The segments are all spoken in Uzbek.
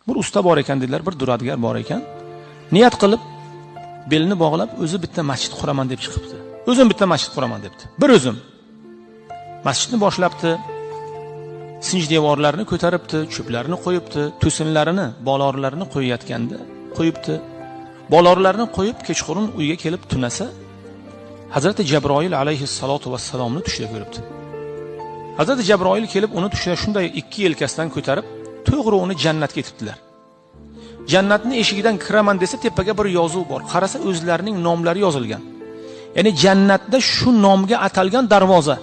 Bir usta bor ekan dedilar, bir duradgor bor ekan. Niyat qilib, belini bog'lab, o'zi bitta masjid quraman deb chiqibdi. O'zim bitta masjid quraman debdi. Bir o'zim. Masjidni boshlabdi. Sinj devorlarini ko'taribdi, cho'plarni qo'yibdi, to'sinlarini, bolorlarini qo'yayotganda qo'yibdi. Bolorlarni qo'yib kechqurun uyga kelib tunasa, Hazrati Jabroil alayhissalotu vassalomni tushida ko'ribdi. Hazrati Jabroil kelib uni tushida shunday ikki yelkasidan ko'tarib, to'g'ri uni jannatga etibdilar. Jannatning eshigidan kiraman desa, tepaga bir yozuv bor. Qarasa o'zlarining nomlari yozilgan. Ya'ni jannatda shu nomga atalgan darvoza.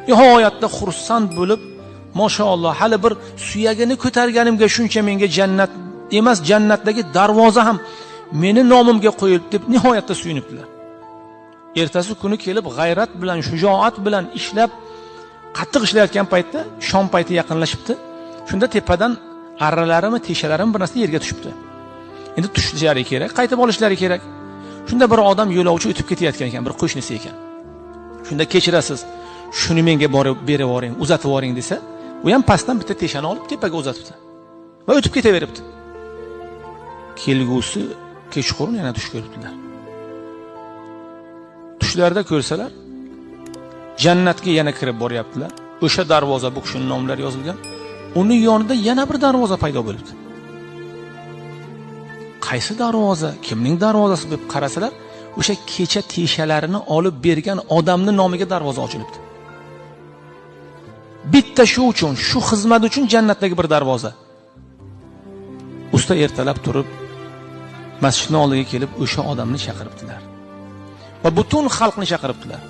Nihoyatda xursand bo'lib, mashalloh, hali bir suyagini ko'targanimga shuncha menga jannat emas, jannatdagi darvoza ham meni nomimga qo'yildi deb nihoyatda suyunibdilar. Ertasi kuni kelib g'ayrat bilan, shujoat bilan ishlab, qattiq ishlayotgan paytda shom payti yaqinlashibdi. Shunda tepadan arralarimi, teshalarimi bir narsa yerga tushibdi. Endi tushishlari kerak, qaytib olishlari kerak. Shunda bir odam yo'lovchi o'tib ketayotgan ekan, bir qo'shnisi ekan. Shunda kechirasiz, shuni menga borib berib yuboring, uzatib yuboring desa, u ham pastdan bitta teshani olib tepaga uzatibdi va o'tib ketaveribdi. Kelgusi kechqurun yana tush ko'ribdilar. Tushlarda ko'rsalar, jannatga yana kirib boryaptilar. O'sha darvoza bu kishining nomlari yozilgan. Uning yonida yana bir darvoza paydo bo'libdi. Qaysi darvoza, kimning darvozasi deb qarasalar, o'sha kecha teshalarini olib bergan odamning nomiga darvoza ochilibdi. Bitta shu uchun, shu xizmat uchun jannatdagi bir darvoza. Usta ertalab turib masjidning oldiga kelib o'sha odamni chaqiribdilar. Va butun xalqni chaqiribdilar.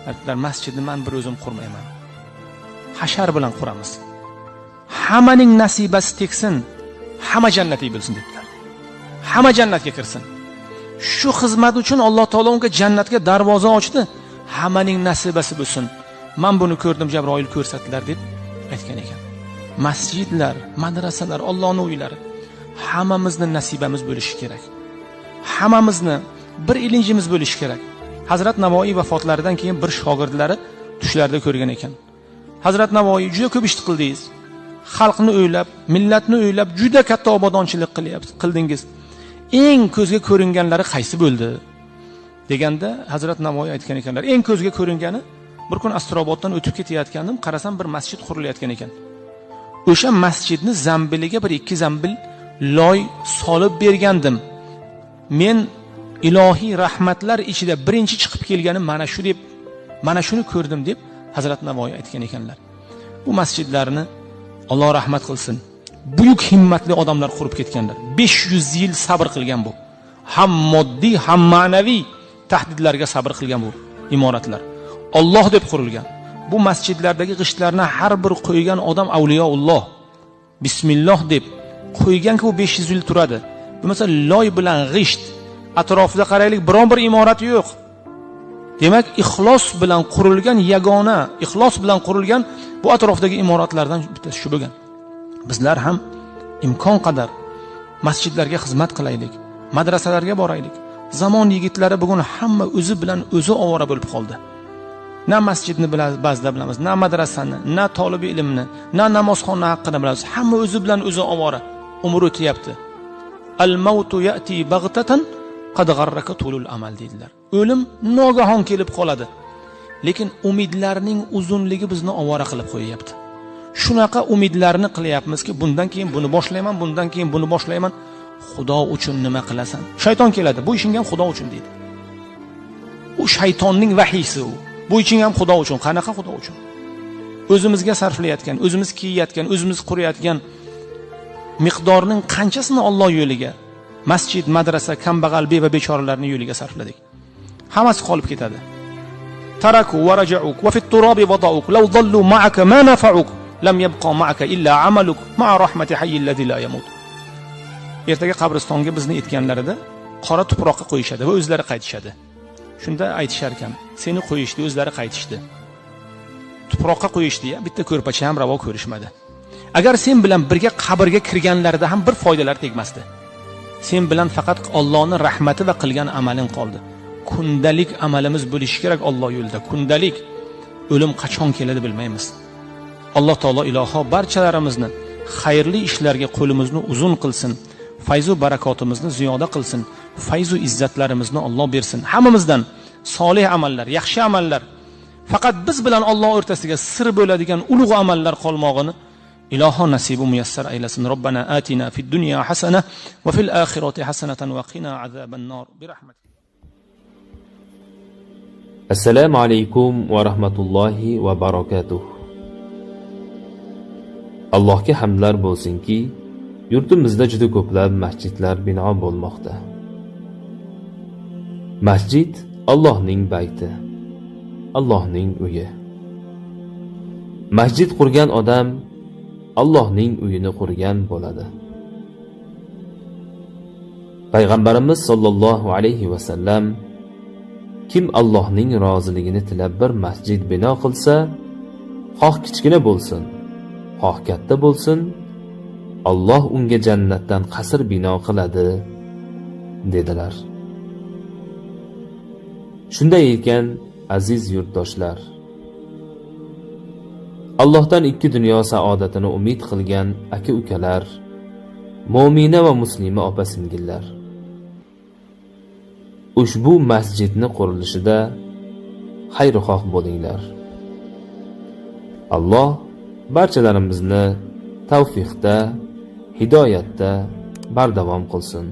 Aytdilar, masjidni men bir o'zim qurmayman. Hashar bilan quramiz. Hammaning nasibasi teksin, hamma jannatga bo'lsin dedilar. Hamma jannatga kirsin. Shu xizmat uchun Alloh taolo unga jannatga darvoza ochdi. Hammaning nasibasi bo'lsin. Men buni ko'rdim, Jabroil ko'rsatdilar deb aytgan ekan. Masjidlar, madrasalar, Allohning uylari hammamizni nasibamiz bo'lishi kerak. Hammamizni bir ilinjimiz bo'lishi kerak. Hazrat Navoiy vafotlaridan keyin bir shogirdlari tushlarida ko'rgan ekan. Hazrat Navoiy juda ko'p ish qildingiz. Xalqni o'ylab, millatni o'ylab juda katta obodonchilik qildingiz. Eng ko'zga ko'ringanlari qaysi bo'ldi? Deganda Hazrat Navoiy aytgan ekanlar, eng ko'zga ko'ringani bir kun Astroboddan o'tib ketayotgandim, qarasam bir masjid qurilayotgan ekan. O'sha masjidni zambiliga bir ikki zambil loy solib bergandim. Men ilohiy rahmatlar ichida birinchi chiqib kelgani mana shu deb, mana shuni ko'rdim deb Hazrat Navoiy aytgan ekanlar. Bu masjidlarni Alloh rahmat qilsin, buyuk himmatli odamlar qurib ketganlar. 500 yil sabr qilgan bu. Ham moddiy, ham ma'naviy tahdidlarga sabr qilgan bu imoratlar. Alloh deb qurilgan. Bu masjidlardagi g'ishtlarni har bir qo'ygan odam avliyoulloh. Bismillah deb qo'yganki u 500 yil turadi. Bo'lmasa loy bilan g'isht atrofida qaraylik, biron bir imorat yo'q. Demak, ixlos bilan qurilgan yagona, ixlos bilan qurilgan bu atrofdagi imoratlardan bittasi shu bo'lgan. Bizlar ham imkon qadar masjidlarga xizmat qilaylik, madrasalarga boraylik. Zamon yigitlari bugun hamma o'zi bilan o'zi ovora bo'lib qoldi. Na masjidni ba'zida bilamiz, na madrasani, na tolibi ilmni, na namozxona haqida bilamiz. Hamma o'zi bilan o'zi ovora, umr o'tyapti. Al-mautu ya'ti bag'tatan qad g'arraka tulul amal deydilar. O'lim nogahon kelib qoladi. Lekin umidlarning uzunligi bizni ovora qilib qo'yapti. Shunaqa umidlarni qilyapmizki, bundan keyin buni boshlayman, bundan keyin buni boshlayman. Xudo uchun nima qilasan? Shayton keladi, bu ishing ham Xudo uchun deydi. U shaytonning vahiysi u. Bu ishing ham Xudo uchun. Qanaqa Xudo uchun? O'zimizga sarflayotgan, o'zimiz kiyayotgan, o'zimiz qurayotgan miqdorning qanchasini Alloh yo'liga, masjid, madrasa, kambag'al, beva bechoralarning yo'liga sarfladik. Hammasi qolib ketadi. Taraku va raja'uk va fit turabi wada'uk law dallu ma'aka ma nafa'uk lam yabqa ma'aka illa 'amaluk ma'a rahmati hayyil ladzi la yamut. Ertaga qabristonga bizni etganlarida qora tuproqqa qo'yishadi va o'zlari qaytishadi. Shunda aytishar ekan, seni qo'yishdi, o'zlari qaytishdi. Tuproqqa qo'yishdi, ya, bitta ko'rpacha ham ravo ko'rishmadi. Agar sen bilan birga qabrga kirganlarida ham bir foydalar tegmasdi. Sen bilan faqat Allohning rahmati va qilgan amaling qoldi. Kundalik amalimiz bo'lishi kerak Alloh yo'lida. Kundalik. O'lim qachon keladi bilmaymiz. Alloh taolo iloho barchalarimizni Xayrli ishlarga qo'limizni uzun qilsin, fayzu barakotimizni ziyoda qilsin, fayzu izzatlarimizni Alloh bersin. Hammamizdan solih amallar, yaxshi amallar, faqat biz bilan Alloh o'rtasiga sir bo'ladigan ulug' amallar qolmog'ini iloho nasibu muyassar aylasin. Robbana atina fid dunya hasana va fil oxirati hasanatan va qina azaban nar. Bi rahmatik. Assalomu alaykum va rahmatullohi va barakatuh. Allohga hamdlar bo'lsinki, yurtimizda juda ko'plab masjidlar bino bo'lmoqda. Masjid Allohning bayti, Allohning uyi. Masjid qurgan odam Allohning uyini qurgan bo'ladi. Payg'ambarimiz sollallohu alayhi va sallam kim Allohning roziligini tilab bir masjid bino qilsa, xoh kichkina bo'lsin, xoh katta bo'lsin, Alloh unga jannatdan qasr bino qiladi, dedilar. Shunday ekan, aziz yurtdoshlar, Allohdan ikki dunyo saodatini umid qilgan aka-ukalar, mo'mina va muslima opa-singillar, ushbu masjidni qurilishida xayrixoh bo'linglar. Alloh barchalarimizni tavfiqda, hidoyatda bardavom qilsin.